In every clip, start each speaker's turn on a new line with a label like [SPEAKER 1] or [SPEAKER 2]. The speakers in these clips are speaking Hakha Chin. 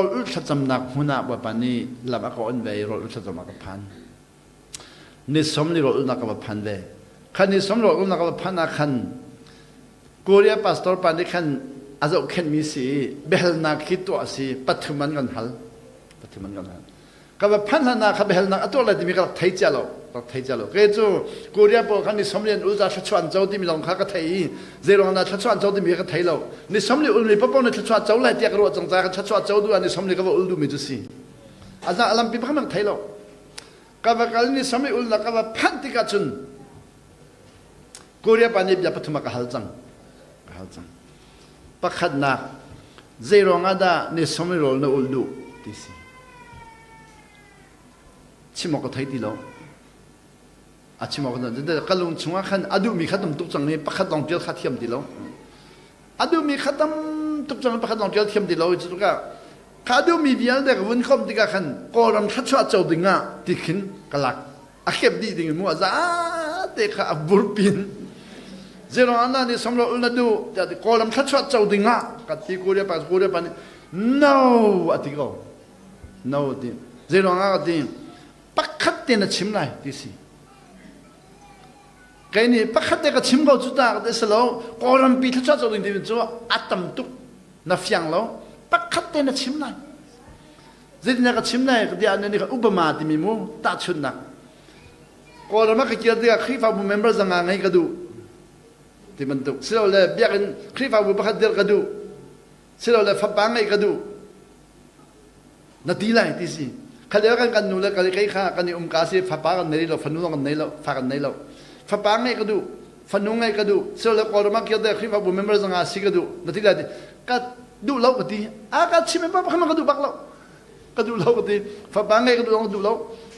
[SPEAKER 1] Rawl ulh thlacamnak hmun ah Bawipa nih lam a ka on ve i rawl ulh thlacam ah ka phan. Ni som ni rawl ulhnak ka va phan ve. Khan ni som rawl ulhnak ka va phan ah khan Korea pastor pa nih khan a zohkhenhmi si i biahalnak khi tuah a si pathum an kan hal. Pathum an kan hal. Ka va phanh hlan ah kha biahalnak a tuah lai timi ka rak thei cia lo. Rak thei cia lo. Kei cu Korea pawl kha ni som li an ul ca thluachuah an co timi lawng kha ka thei i zeiruang dah thluachuah an co timi kha ka thei lo. Ni som li ulmi paohpaoh nih thluachuah co lai tiah ka ruah cang caah ka thluachuah co duh ah ni som li ka va ul duhmi cu si. A za a lampi pakhat ka thei lo. Ka va kal ni som li ulnak ka va phanh tikah cun Korea pa nih bia pathum a ka hal cang. Ka hal cang. Pakhatnak, zeiruang ah dah ni som i rawl na ulh duh ti si. Chim awk ka thei ti lo. A chim awk ka ka lung chungah khan a duhmi kha tam tuk cang i pakhat lawng ṭial kha thiam ti lo. A duhmi kha tam tuk cang i pakhat lawng ṭial thiam ti lo. Cu tikah kha duhmi vialte ka vun khawmh tikah khan Kawlram thluachuah co ding ah ti khin ka lak. A khep dih ding in mu a zate kha a burpin zerong ana nih samlo ul na duh tiah ti Kawlram thluachuah co ding ah ka ti. Korea pa, Korea pa nih no a ti ko. No ti zerong ah ka ti pakhat te na chim lai ti si. Kei nih pakhat te ka chim ko cu ta ka ti silo Kawlram pi thluachuah co ding ti cu a tam tuk na fiang lo pakhat te na chim lai. Zeitindah ka chim lai ka ti ah nih Obama timi mu tahchunhnak. Kawlram ah ka kir tikah Khrihfabu member zanga ngei ka duh ti bantuk. Silole biakinn Khrihfabu pakhat dirh ka duh. Silole fapa ngeih ka duh. Na ti lai ti si. Kha lio kan kan nu le kei kha kan i um ka si fapa kan nei lo, fanu zong kan nei lo, fa kan nei lo. Fapa ngeih ka duh, fanu ngeih ka duh. Silole Kawlram ah kir tikah Khrihfabu member zanga si ka duh. Na ti lai ti. Ka duh lo ka ti. A ka chim pa pakhat ka duh bak lo. Ka duh lo ka ti. Fapa ngei ka duh zong ka duh lo.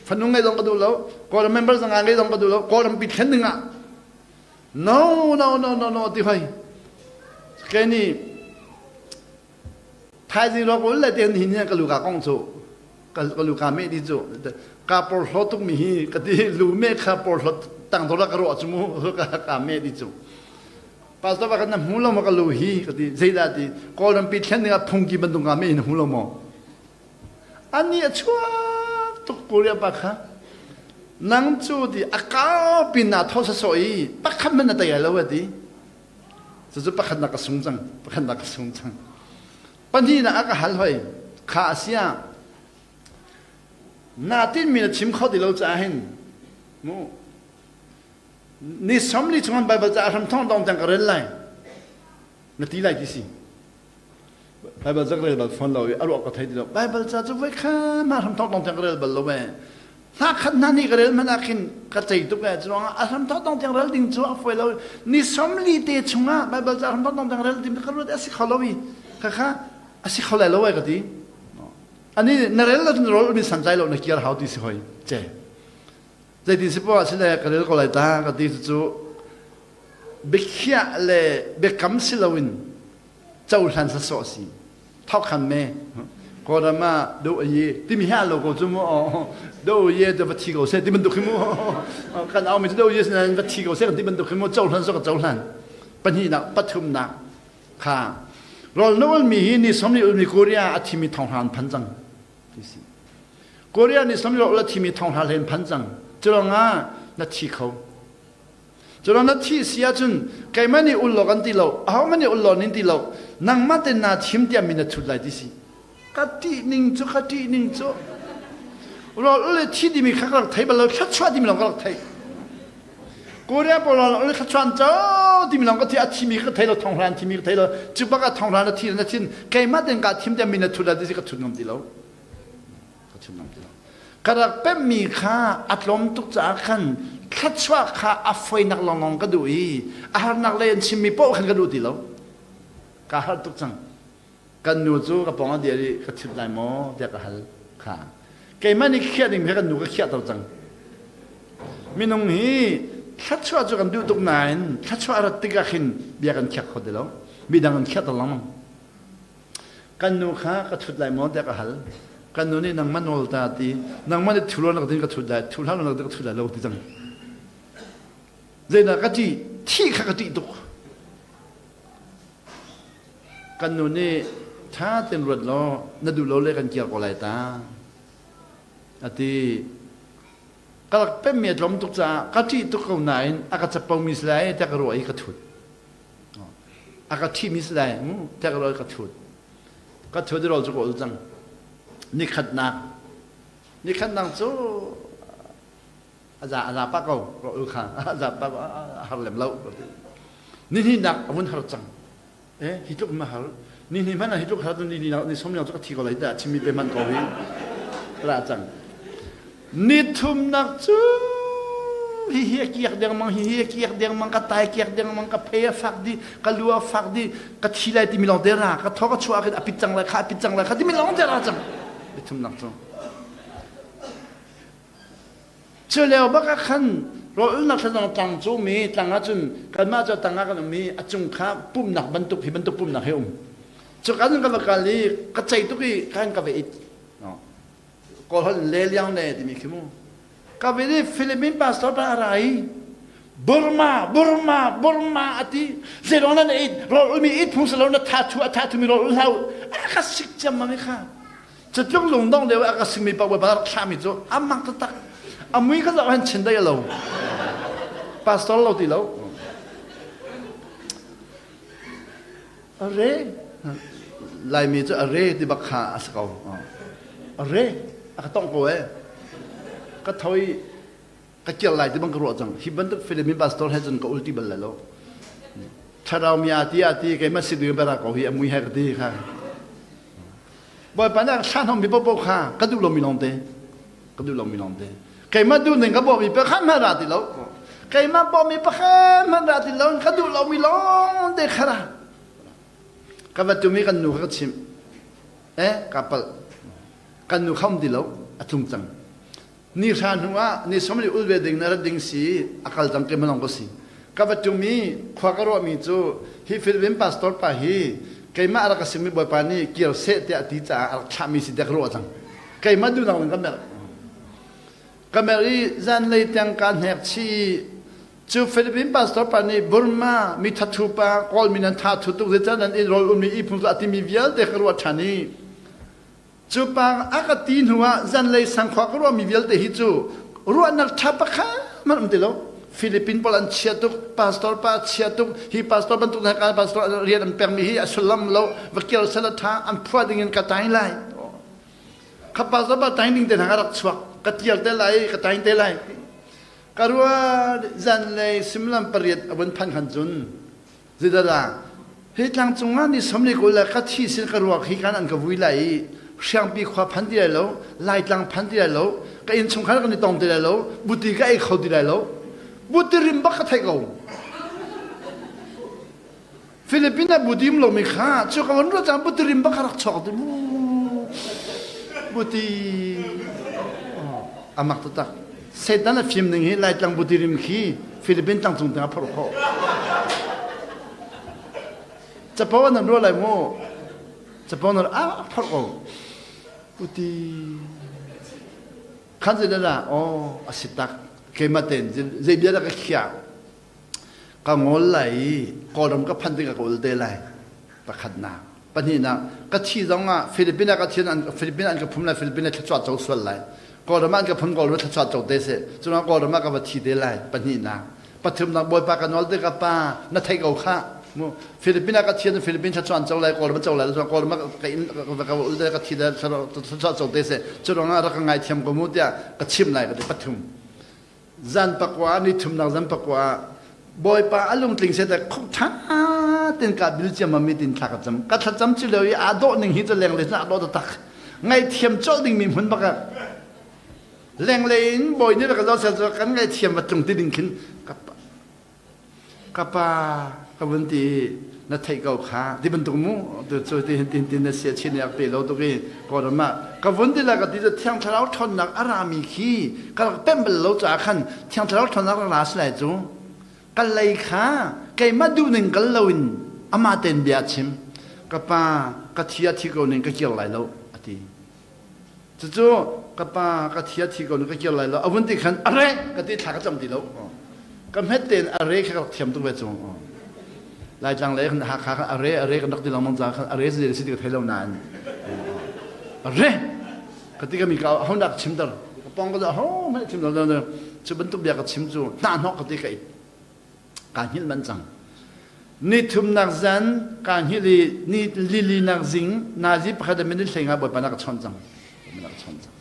[SPEAKER 1] Fanu ngei zong ka duh lo. Kawlram member zanga ngei zong ka duh lo. Kawlram pi thlen ding ah. No, no, no, no, no ti hoi. Ke ni thaizing rok ul le ten hin ka lu ka kong cu ka lu ka me di cu ka por hlo tuk mi hi ka ti lu me kha por hlo tang dora ka ro chu mu ka ka me di cu. Pastor pa kan na hmu lo maw ka lu hi ka ti. Zeidah ti Kawlram pi thlen ding ah phungki bantuk nga me in hmu lo maw? Ani a chuak tuk Korea pa kha. Nang cu ti a kau pin na tho saso i pakhat man na tei ai lo ti. Cucu pakhat na ka sung cang, pakhat na ka sung cang. Pahnih na a ka hal hoi. Kha asia na tin mi na chim kho ti lo caah hin mu Ni 40 chung an Baibal ca a hram thong dong tiang ka rel lai. Na ti lai ti si. Baibal ca ka rel bal fawn lo i a ruah ka thei ti lo. Baibal ca cu voi kha ma hram thong dong tiang ka rel bal lo e. Hna khat hna nih ka rel hmanh ah khin ka cei tuk e. Cu ruangah a hram thong dong tiang rel ding cu a fawi lo. Ni 40 te chungah Baibal ca hram thong dong tiang rel ding ka ruat a si kho lo i. Kha kha a si kho lai lo e ka ti. Ani na rel lo na rol mi san tlai lo na kiar hau ti si hoi. Che. Zeitin si poah sile ka rel ko lai ta ka ti cu biakhiah le biakam si loin cohlan sasawh si thawkhan me Kawlram ah do aye timi hi lo ko cu mu do aye te va thi ko se ti bantuk khi mu kan au mi cu do aye sinain va thi ko se kan ti bantuk khi mu cohlan so ka cohlan pahnihnak pathumnak kha rawl na ulmi hi ni 40 ulmi Korea a thimi thonghra an phan cang ti si. Korea nih samlo la thimi thong hla hlen phan cang. Culangah na thi kho. Culang na thi si ahcun keimah nih ul lo kan ti lo, ahohmanh nih ul lo nin ti lo, nangmah ten naa thim tiah min na thut lai ti si. Ka ṭih ning cu ka ṭih ning cu. Rawl ul le thi timi kha ka rak thei bal lo, thluachuah timi lawng ka rak theih. Korea pawl lawng ul thluachuah co timi lawng ka thi, a thimi ka thei lo, thonghla an thimi ka thei lo. Cu bak ah thonghla na thi na thin, keimah ten kaa thim tiah min na thut lai ti si ka thut ngam ti lo. Ka thut ngam ti lo. Ka rak pemhmi kha a tlawm tuk caah khan thluachuah kha a foinak lawnglawng ka duh i a harnak lei an chimmi paoh khan ka duh ti lo. Kaa harh tuk cang. Kan nu cu ka pawng a dir i ka thit lai maw tiah ka hal kha. Keimah nih khiah ding kha kan nu ka khiah to cang. Minung hi thluachuah cu kan duh tuk nain thluachuah a rat tikah khin bia kan khiak kho ti lo. Midang an khiah to lengmang. Kan nu kha ka thut lai maw tiah ka hal. Kan nu nih nangmah nawl ta ti. Nangmah nih thu lo nak ding ka thut lai, thu hlah lo nak ding ka thut lai lo ti cang. Zeidah ka ṭih? Thih kha ka ṭih tuk. Kan nu nih Tha tein ruat law na duh lo le kan kir ko lai ta. A ti. Ka rak pemmi a tlawm tuk caah ka ṭih tuk ko nain a ka capomi si lai tiah ka ruah i ka thut. A ka ṭhimi si lai mu tiah ka ruah i ka thut. Ka thut i rawl cu ka ul cang. Nikhatnak. Nikhatnak cu a za a za pah ko rawl ul kha a za pah a har lem lo. Ni hnihnak a vun har cang. Eh hi tluk ma har. Ni hnih hmanh ah hi tluk har ni ni ni som cu ka thi ko lai tiah chimmi pe hmanh ko hi. Ra cang. Ni thumnak cu hi hi a kiak dengmang hi hi a kiak dengmang ka tai kiak dengmang ka phei a fak di ka lu a fak di ka thi lai timi lawng te ra ka thaw ka chuah khin a pit cang lai kha a pit cang lai kha timi lawng te ra cang ni thumnak cu Cu lio bak ah khan rawlulnak thlacam tlang cu mi tlang ah cun kanmah cu tang ah kan um i a cung kha pumhnak bantuk hi bantuk pumhnak hi um. Cu kan ka va kal i ka cei tuk i khan ka va it. Kawl holh le liang ne timi khi mu. Ka va i Philippine pastor pa a ra i Burma, Burma, Burma a ti. Zeilong nan it rawl ulmi it phung salo na tha thu a tha thumi rawl ul hau. A ka sik ciam ma mi kha. Catluk lungdong deuh a ka simi pa bawipa rak thlahmi cu a mak taktak. A mui ka zoh han chin dai lo. Pastor lo ti lo. A re. Laimi cu a re ti bak kha a si ko. A re. A ka tong ko e. Ka tho i ka kir lai ti bang ka ruah cang. Hi bantuk Philippine pastor he cun ka ulti bal lai lo. Thlarau mia ti a ti keimah si ding bara ko hi a mui he ka ti kha. Bawipa nih a thlah mi paohpaoh kha ka duh lomi lawngte ka duh lomi lawngte keimah duh ning ka bawhmi pakhat hmanh ra ti lo keimah bawhmi pakhat hmanh ra ti lo ka duh lomi lawngte kha ra ka va tumi kan nu kha ka chimh eh ka palh kan nu kha um ti lo a tlung cang Ni hra hnu ah ni somli ul ve ding na rat ding si a kal cang keimah lawng ka si. Ka va tum i khua ka ruahmi cu hi Philippine pastor pa hi keimah a rak ka simi bawipa nih kir seh tiah a ti caah a rak thlahmi si tiah ka ruah cang. Keimah duhnak in ka merh. Ka merh i zanlei tiang kaa hnek chih i cu Philippine pastor pa nih Burma mi thathu pa Kawl mi nan tha thu tuk zeicah nan inn rawl ummi i phung cu a timi vialte ka ruah ṭhan i Cu pa a ka ti hnu ah zanlei sangkhua ka ruahmi vialte hi cu ruahnak ṭha pakhat hmanh um ti lo. Philippine pawl an chia tuk, pastor pa a chia tuk, hi pastor bantuk hna ka pastor rian an pekmi hi a sullam lo, va kir sal a ṭha, an phuah ding in ka tai lai. Kha pastor pa tai ding te hna ka rak chuak, ka tial te lai, ka tai te lai. Ka ruah zanlei simlam pariat a vun phan khan cun Zeidah hi tlangcung ah ni som le kul le ka thi sin ka ruak hi kan an ka vui lai i Hriangpi khua phan ti lai lo, Laitlang phan ti lai lo, ka innchungkhar kan i tong ti lai lo, buti ka ei kho ti lai lo. Buti rim bak ka theih ko. Philippines ah buti um lomi kha cu ka von ruah cang buti rim bak ka rak chok ti mu. Buti amak taktak. Satan a fim ning hi Laitlang buti rim khi Philippine tlangcung tiang a phorh khawh. Capo nan ruah lai mu. Capo nan a phorh ko. Uti khan zei dah oh a si tak keimah ten zei bia dah ka khiah ka ngol lai i Kawlram ka phanh tikah ka ul te lai pakhatnak Pahnihnak, ka thi zong ah Philippine ah ka thi an Philippine an ka phum lai Philippine ah thluachuah co sual lai. Kawlram ah an ka phum Kawlram ah thluachuah co te seh. Cun Kawlram ah ka va thi te lai. Pahnihnak. Pathumnak Bawipa ka nawl te ka pa na theih ko khah. Mu Philippine ah ka thi an Philippine thluachuah an co lai Kawlram ah co lai cun Kawlram ah ka inn ka ul te ka thi te thluachuah co te seh. Cu ruangah rak ka ngaithiam ko mu tiah ka chim lai ka ti pathum. Zan pakua ni thumnak zan pakua Bawipa a lungtling se te khup tha ten ka bil ciam mi tin thla ka cam ka thlacam cu lio i aa dawh ning hi cu lenglei cun aa dawh taktak ngaihthiam colh ding mi hmun bak ah lenglei in bawi nih ka zoh sel cu kan ngaihthiam va tlung ti ding khin ka Ka pa ka vun ti i na theih ko kha ti bantuk mu tu cu ti hin tin tin na sia chin yak te lo tuk i kawlram ah ka vun ti la ka ti cu thiang thlarau ṭhawnnak a rami khi ka rak pemh bal lo caah khan thiang thlarau ṭhawnnak rak ra si lai cu ka lei kha keimah duhning kal loin amah tein bia a chim ka pa ka thi a thi ko ning ka kir lai lo a ti Cucu ka pa ka thi a thi ko ka kir lai lo a vun ti khan a re ka ti thla ka cam ti lo ka hmet tein a re kha ka rak thiam tuk ve cu. Laitlang lei khan Hakha khan are are kan rak ti lengmang ca khan are si si ti ka thei lo nain are ka ti ka mi ka ho nak chim ter ka pong ka ho hmanh chim lo cu bantuk bia ka chim cu hna hnok ka ti ka it ka hngilh man cang ni thumnak zan ka hngilh i ni lili nak zing nazi pakhat minute hlei nga bawipa na ka chawnh cang na ka chawnh cang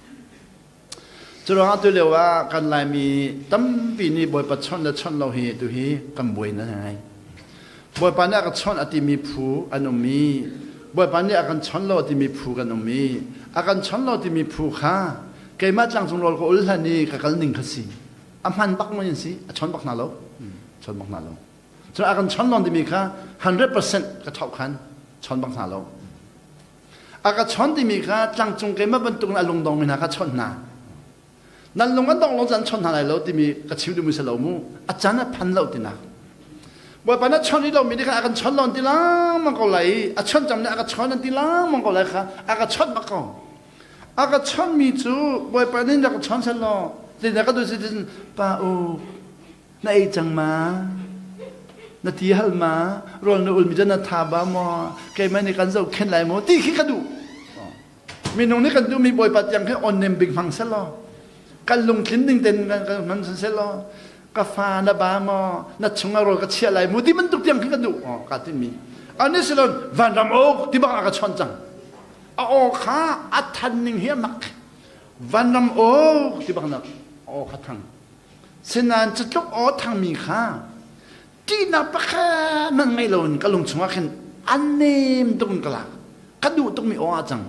[SPEAKER 1] Curuangah tu lio ah kan Laimi tampi nih Bawipa chawnh le chawnh lo hi tu hi kan buai na ngai. Bawipa nih a ka chawnh a timi phu an um i Bawipa nih a kan chawnh lo a timi phu kan um i a kan chawnh lo timi phu kha keimah tlangcung rawl ka ul hlan i ka kal ning kha si. A hman bak mun in si a chawn bak hna lo. Chawn bak hna lo. Cun a kan chawn lo timi kha 100% ka thauh khan chawn bak hna lo. A ka chawnh timi kha tlangcung keimah bantuk in a lungdongmi hna kha chawnh hna. Nan lung an dong lo caan chawnh hna lai lo timi ka chim duhmi si lo mu. A caan a phan lo tinak. Bawipa na chawnh rih lomi nih khan a kan chawnh lo an ti lengmang ko lai i a chawnh cang nih a ka chawnh an ti lengmang ko lai kha a ka chawnh bak ko. A ka chawnhmi cu Bawipa nih na ka chawn sel law zeidah ka duh si tin pa u Na ei cang ma? Na ti hal ma? Rawl na ulmi cu na tha ba maw? Keimah nih kan zohkhenh lai maw? Ti khi ka duh. Minung nih kan duhmi Bawipa tiang khi on nem bik hmang selaw. Kan lungtlin ding ten kan hman selaw. Ka fa na ba maw? Na chungah rawl ka chiah lai mu ti bantuk tiang khi ka duh. Ka timi. Ani silon vanram ok ti bang a ka chawnh cang. A aw kha a than ning hi a mak. Vanram ok ti bang na aw kha thang. Sinain catluk aw thangmi kha ṭihnak pakhat hmanh ngei loin ka lung chungah khin a nem tuk in ka lak. Ka duh tukmi aw ah cang.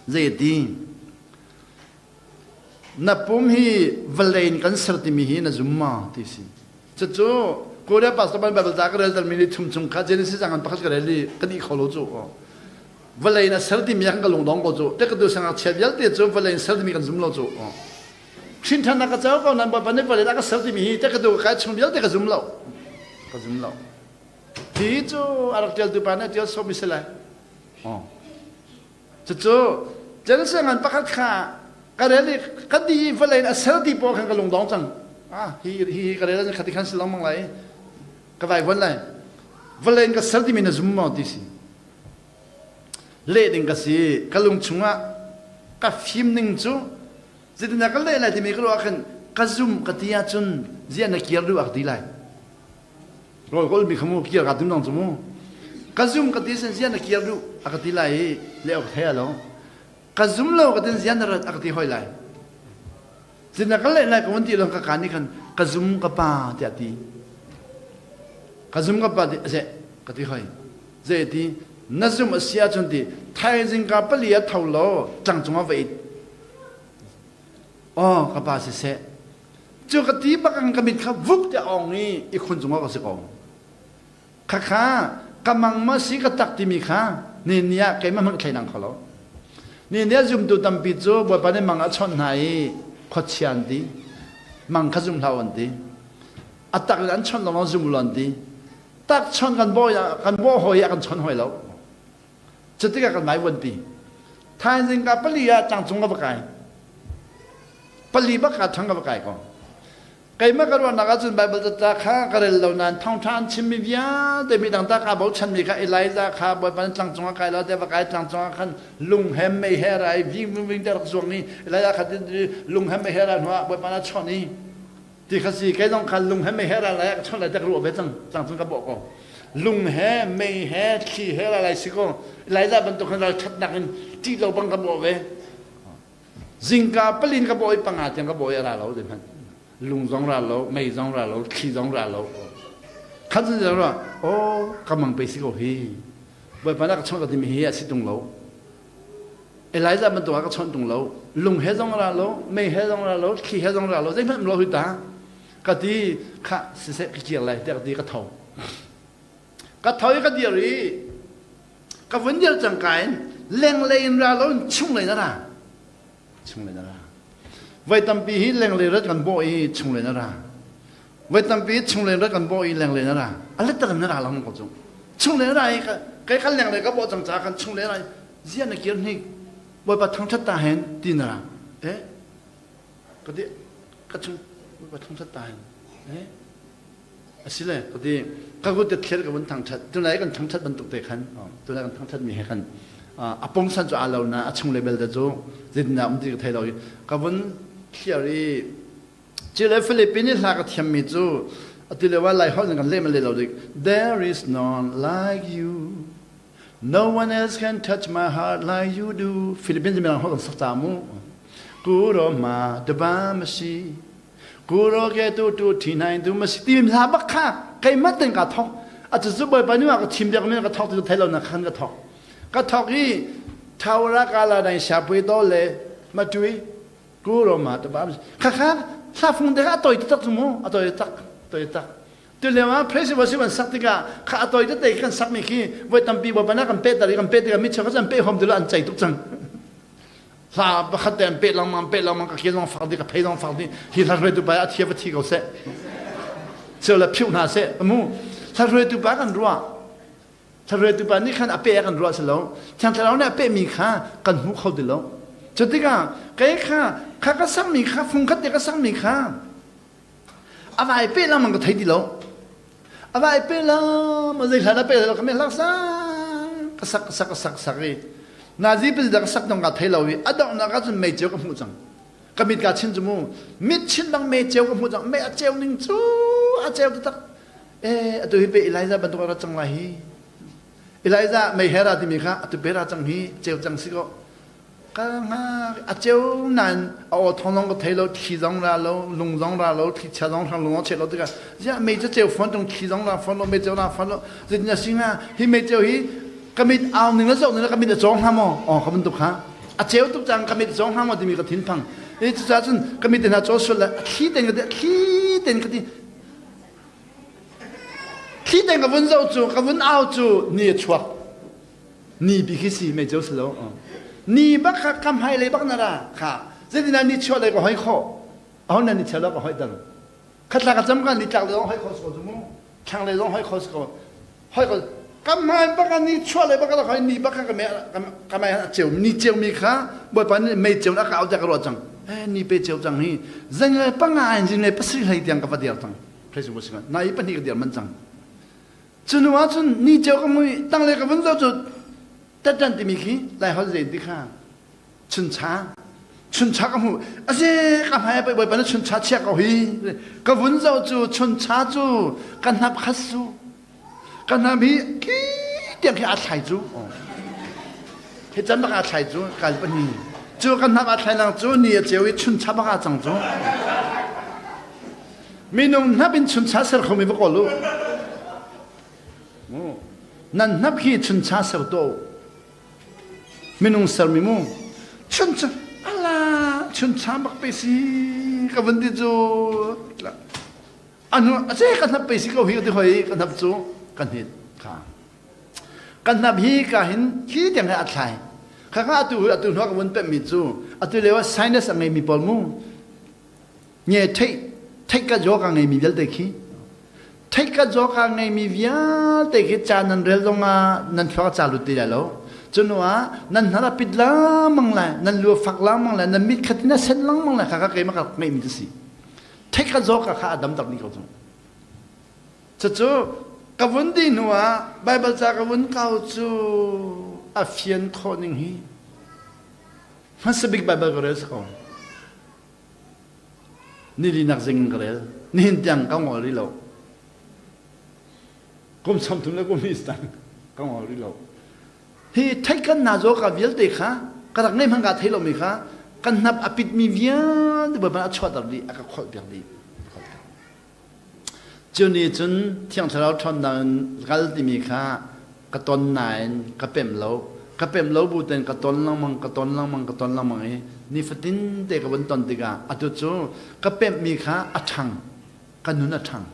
[SPEAKER 1] Zeiti? Na pum hi vawlei in kan ser timi hi na zum ma ti si. Cucu Korea pastor ban Bible ca ka rel talmi ni thum chung kha Genesis angan pakhat ka rel i ka dih kho lo cu. Vawlei in a ser timi ah khan ka lungdong ko cu. Te ka tu sangak chia vialte cu vawlei in ser timi kan zum lo cu. Hrinthannak ka co ko nan Bawipa nih vawlei ah ka ser timi hi te ka tu kai chung vialte ka zum lo. Ka zum lo. Hi cu a rak ṭialtu pa nih a ṭial sawmi si lai. Cucu Genesis ngan pakhat kha ka rel i ka di vawlei in a ser ti pawl khan ka lungdong cang. Ah, hi hi ka rel ahcun khati khan si lengmang lai. Ka vaivuan lai. Vawlei in ka ser timi na zum maw ti si. Leh ding ka si. Ka lung chungah ka fim ning cu Zeitindah ka leh lai timi ka ruah khan ka zum ka ti ahcun ziah na kir duh ak ti lai. Rawl ka ulmi kha mu kir ka tum dong cu mu. Ka zum ka ti sin ziah na kir duh a ka ti lai i leh awk thei lo. Ka zum lo ka tin ziah na rat a ka ti hoi lai. Zeitindah ka leh lai ka vun ti lo ka kaan nih khan ka zum ka pa tiah ti. Ka zum ka pa ti a ka ti hoi. Zei ti na zum a si ahcun ti thaizing ka pali a tho law tlang cungah va it Aw ka pa siseh cu ka ti bak in ka mit kha vuk te ong i i khun cungah ka si ko. Khakha ka mang ma si ka tak timi kha ni ni ah keimah hmanh ka thleidang kho lo. Ni ni ah zumtu tampi cu Bawipa nih mang a chawnh hna i khuachia an ti. Mang kha zum hlah an ti. A tak in an chawnh lawng zum lo an ti. Tak chawnh kan bawi kan baw hawi ah kan chawnh hawi lo. Cutikah kan vaivuanpi. Thaizing ka pali ah tlangcung ka va kai. Pali bak ka thang ka va kai ko. Keimah ka ruahnak ahcun Bible caca kha ka rel lo nain thawngṭha an chimmi vialte mi dang ta kaa bochanmi kha Elijah kha Bawipa nih tlangcung ah kai lo te va kai tlangcung ah khan lung he mei he ra i ving ving ving te rak zuang i Elijah kha lung he mei he ra hnu ah Bawipa nih a chawnh i ti kha si kei zong kha lung he mei he ra lai ka chawnh lai te ka ruah ve cang tlangcung ka bawh ko lung he mei he thli he ra lai si ko Elijah bantuk khan ral ṭhatnak in ṭih lo bang ka bawh ve zingka palin ka bawh i panga tiang ka bawh i a ra lo ti hmanh lung zong ra lo mei zong ra lo thli zong ra lo khan cun ra oh ka mang pe si ko hi bawipa na ka chawnh ka timi hi a si tung lo Elijah bantuk ah ka chawnh tung lo lung he zong ra lo mei he zong ra lo thli he zong ra lo zeihmanh lo hui ta ka ti kha siseh ka kir lai tiah ka ti ka tho ka tho i ka dir i ka vun dir cang ka in lenglei in ra lo in chunglei na ra chunglei na ra voi tampi hi lenglei rat kan bawh i chunglei na ra voi tampi chunglei rat kan bawh i lenglei na ra a let tak na ra lang ko cu chunglei na ra i kai kan lenglei ka bawh cang ca kan chunglei ra zia na kir hnik bawipa thangthat ta hen ti na ra eh ka ti ka chung bawipa thangthat ta hen eh. Asile ka ti ka kut ka thlir ka vun thangthat tunai kan thangthat bantuk te khan tunai kan thangthat mi he khan a pungsan cu aa lo na a chung level te cu zeitindah um ti ka thei lo i ka vun thliar i Chile Philippine i hla ka thiam mi cu atu lio ah Lai holh in kan leh le lo dik There is none like you No one else can touch my heart like you do Philippines mirang holh kan sak ca mu Kuro ma daba masi Kuro ke tu tu thi nai du masi ti hla bak kha keimah ten ka thok a cu cu bawipa nih ka thim biak mi ka thok ti thei lo na khan ka thok ka thok i thawra kala dai sha pui to le ma tui Kuro ma ta ba kha kha hla fung te kha a toi tak cu mu a toi tak toi tak tu lio ah praise worship an sak tikah kha a toi tete kan sak mi khi voi tampi bawipa na kan pe tar i kan pe tikah mi cheu kha an pe hom ti lo an cei tuk cang hla pakhat te an pe lengmang pe lengmang ka ke zong fak di ka phei zong fak di hi hla hruaitu pa a thia va thi ko seh cheu le phiuh hna seh mu hla hruaitu pa kan ruah Thlarautu pa nih khan a pe kan ruah si lo. Thiang Thlarau nih a pehmi kha kan hmu kho ti lo. Cu tikah kei kha kha ka sakmi kha fung khat te ka sakmi kha a vai pe lengmang ka thei ti lo. A vai pe lengmang zei hlan a pe lo ka me hlak sang ka sak ka sak ka sak sak i nazi pil da ka sak dong ka thei lo i a donghnak ah cun mei ceu ka hmuh cang. Ka mit ka chin cu mu mit chin bang mei ceu ka hmuh cang. Mei a ceu ning cu a ceu taktak. Eh, atu hi pe Elijah bantuk a ra cang lai hi. Elijah mei he ra timi kha atu pe ra cang hi, ceu cang si ko. Ka hnga a ceu nain a aw thong zong ka thei lo, thli zong ra lo, lung zong ra lo, thli chia zong hrang lung zong cheh lo tikah ziah mei cu ceu fawn tung thli zong ra fawn lo, mei ceu ra fawn lo. Zeitin a si hnga? Hi mei ceu hi ka mit au ning le zoh ning le ka mit a cawng hnga maw? Aw ka bantuk kha. A ceu tuk cang ka mit a cawng hnga maw timi ka thinphang. E cucaah cun ka mit hna caw sual le a thli ten ka ti, a thli ten ka ti. Thli te ka vun zoh cu ka vun au cu ni a chuak. Ni bi khi si mei ceu si lo. Ni bak kha ka hmai lei bak na ra kha. Zeitinah ni chuah lei ka hoi khawh. Aho na ni chia lo ka hoi ter. Khatla ka cam ka ni tlak lei zong hoi kho si ko cu mu. Thlang lei zong hoi kho si ko. Hoi ko ka hmai bak ni chuah lei bak ka hoi ni bak kha ka me ka mai a ceu ni ceu mi kha bawipa nih mei ceu na ka au tiah ka ruah cang. Eh ni pe ceu cang hi. Zing le panga in zing le pasarih hlei tiang ka va dir cang. Praise worship na i pahnih ka dir man cang cu nu ah cun ni ceu ka mui tang le ka vun zo cu tatan timi khi lai hol zen ti kha chuncha chuncha ka hmu ase ka hmai pai bawipa na chuncha chia ko hi ka vun zo cu chuncha cu ka hnap khat su ka hnap hi ki tiang khi a thlai cu Hi can bak aa thlai cu kal pahnih. Cu kan hnap aa thlai lang cu ni a ceu i chuncha bak aa cang cu. Minung hnap in chuncha ser khomi va kawl u. Nan hnap khi chuncha ser to. Minung sermi mu. Chuncha ala chuncha bak pe si ka vun ti cu. Anu ace ka hnap pe si ko hi ti hoi ka hnap cu ka hnit kha. Kan hnap hi ka hin hi tiang he a thlai. Khakha atu atu hnuah ka vun pemmi cu atu lio ah sinus a ngeimi pawl mu nge theih theih ka zaw ka ngeimi vialte khi theih ka zaw ka ngeimi vialte khi ca nan rel zongah nan thluak a ca lut ti lai lo. Cu ah nan hnar a pit lengmang lai, nan lu a fak lengmang lai, nan mit khat in a sen lengmang lai khakha keimah ka ngeihmi cu si. Theih ka zaw ka kha a dam tak ni ko cu. Cucu ka vun dih hnu ah Baibal ca ka vun kau cu a fian khawh ning hi hmasa bik Baibal ka rel si ko. Nilinak zing in ka rel. Nihin tiang ka ngol rih lo. Kum 30 le kum hnih tang ka ngol rih lo. Hi theihkan na zaw ka vialte kha ka rak ngei hmang ka thei lomi kha kan hnap a pitmi vialte Baibal a chuahter dih a ka kholh piak dih. Cu nih cun Thiang Thlarau ṭhawnnak in kal timi kha ka ton nain ka pemh lo. Ka pemh lo bu tein ka ton lengmang, ka ton lengmang, ka ton lengmang i nifatin te ka vun ton tikah atu cu ka pemhmi kha a ṭhang, ka nun a ṭhang.